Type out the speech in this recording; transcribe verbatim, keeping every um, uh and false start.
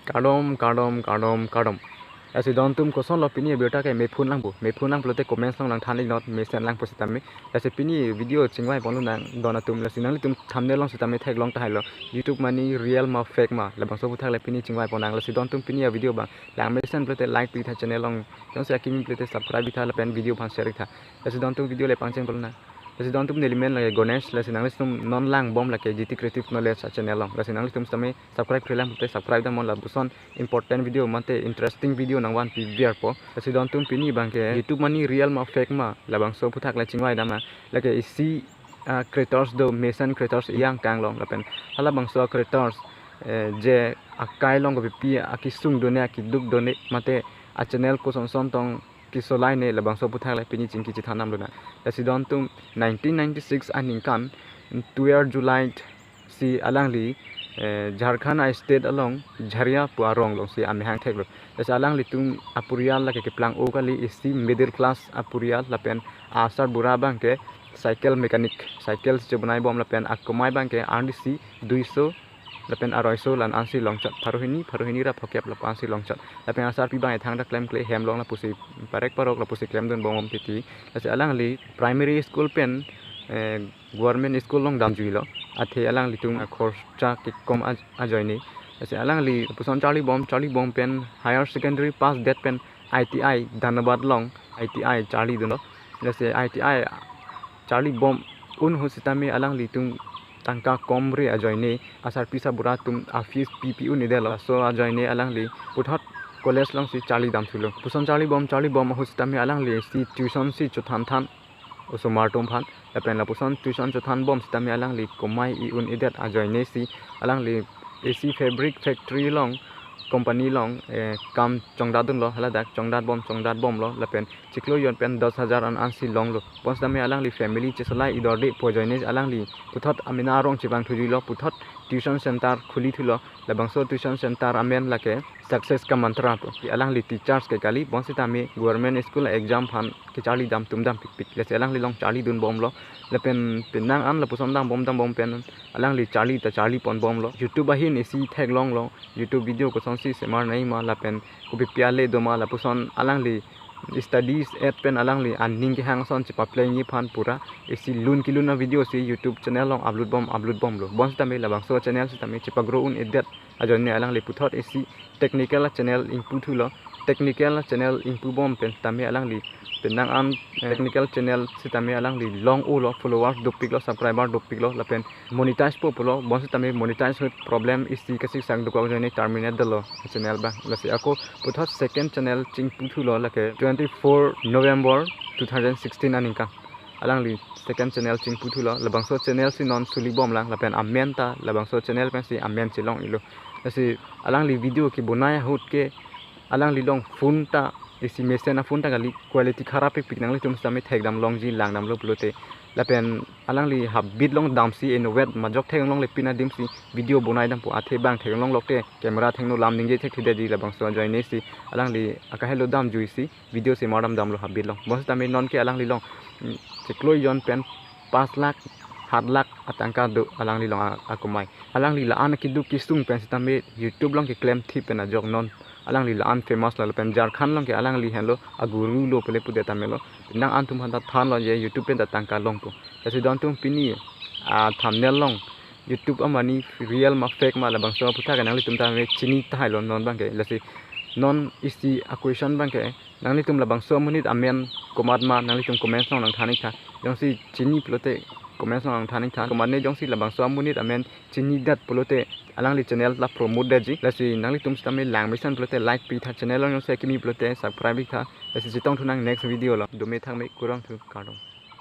Kardom, kardom, kardom, kardom. Lasi don atum, kosonlo pini video ta ke, mephun lang pu. Mephun lang pulote comments along nangthan iknon, mesen lang pusitame. Lasi pini video chingvai ponlonang don atum. Lasi nanglitum thumbnail along sitame theklong tahailo, YouTube money real ma fake ma. Labangso aphuthak le pini chingvai ponnang. Lasi don atum, pini avideo abang langmesen pulote like pitha, channel along jongsi akimi pulote subscribe pitha lapen video aphan share pitha. Lasi don atum, video le pangcheng ponlonang. Lasi don atum, neli men lake Ganesh. Lasi nanglitum non langbom lake G T Creative Knowledge a-channel along. Lasi nanglitum sitame subscribe klemkle te subscribe damnon, lapuson important video mate interesting video nangvanpi verpo. Lasi don atum, pini abang ke YouTube money real ma fake ma, labangso aphuthak le chingvai damnang. Lake isi, ah, creators do, mesen creators isi angkang along lapen halabangso creators, eh, je akai along kopipi akesung done, akeduk done, mate a-channel kosonson tong kesolaine, labangso aphuthak le pini chingki chethan damlonang. Lasi don atum, nineteen ninety-six aningkan twelve July si alangli, eh, Jharkhand a-state along Jharia pu arong alongsi amahang theklo. Lasi alanglitum aporial lake keplang-o kali, isi middle class aporial lapen asarbura abang ke cycle mechanic, cycle si chobonai bom lapen akamai abang ke arnisi duiso lapen aroiso la-an ansi longchot, pharo hini, pharo hini ra phokep lapu ansi longchot. Lapen asarpi abang ethang ta klemkle, hem along lapusi parek parok lapusi klemdun bom titi. Lasi alangli primary school pen, eh, government school along damjuilo. Athe alanglitum akhorcha kekom aj-, ajoine. Lasi alangli lapuson charli bom, charli bom pen higher secondary pass det pen I T I Dhanbad along I T I charlidunlo. Lasi I T I charli bom un ahut sitame alanglitum tangka komre ajoine asarpi sarbura atum a-fees pipi un-edetlo. Laso ajoine alangli puthot college alongsi charli damthulo. Lapuson charli bom, charli bom ahut sitame alangli isi tuition si chothanthan osomar atum aphan. Lapen lapuson tuition chothan bom sitame alangli komai i un-edet ajoine si alangli isi fabric factory along, company along, eh, kam chongdatdunlo, haladak chongdat bom, chongdat bomlo, lapen chiklo jon pen dos hajar an ansi longlo. Bonsitame alangli family chesolai idorde pu ajoine alangli puthot amena arong chevangthujuilo, puthot tuition center khulithulo. Labangso tuition center amen lake Success Ka Mantra pu. Alangli teachers ke kali, bonsitame government school exam aphan kecharli dam tum dam pikpik. Lasi alangli along charlidun bomlo. Lapen penang an lapuson dam bom dam bom pen alangli charli ta charli pon bomlo. YouTube ahin isi theklonglo, YouTube video kosonsi semar nangji ma lapen kopipi ale doma, lapuson alangli studies et pen alangli aning kehang ason chepaplengji aphan pura isi lun kelun a-video si YouTube channel along upload bom, upload bomlo. Bonsitame labangso channel sitame chepa-grow un-edet ajoine alangli puthot isi technical channel ingputhulo. Technical channel ingpu bom pen sitame alangli penang an, eh, technical channel sitame alangli long-olo, followers dopiklo, subscriber dopiklo, lapen monetize po pulo. Bonsitame monetize ahut problem isi kasiksang dokok ajoine terminate detlo channel abang. Lasi ako puthot second channel chingputhulo, lake twenty-four November two thousand sixteen aningkan alangli second channel chingputhulo. Labangso channel si non suli bomlang, lapen amen ta labangso channel pensi amen chelong-ilo. Lasi alangli video kebonai ahut ke alangli along phone ta isi mesen a-phone ta kali, quality kharap pikpik, nanglitum sitame thekdam longji, langdamlo pulote. Lapen alangli habit along damsi inutvet majok theklongle pin adim si video bonai dampo, athe bang theklong lokte camera thengno lam ningje thekthedetji, labangso ajoine si alangli akahelo damjuisi video semar dam damlo habit along. Bonsitame nonke alangli along, mm, chiklo jon pen pas lakh, hat lakh atangka do alangli along a-, akomai. Alangli la-an keduk kesung pen sitame YouTube along keklem thip pen ajok non alangli la-an famous lo, lapen Jharkhand along ke alangli henlo, aguru lo pule pudet tame lo. Penang an atum aphan ta thanlo je YouTube pen ta tangka longpo. Lasi don atum, pini a-thumbnail along YouTube a-money real ma fake ma, labangso aphuthak ke nanglitum tame chini tahailo non abang ke. Lasi non isi a-question abang ke, nanglitum labangso amonit amen komat ma, nanglitum comments along nangthan iktha. Jongsi chini pulote comments along nangthan iktha. Komatne jongsi labangso amonit amen chinidet pulote alangli channel ta promote detji. Lasi nanglitum sitame langmesen pulote like pitha, channel along jongsi akimi pulote subscribe iktha. Lasi chetongthunang next video along. Dome thakme, kurvangthu, kardom.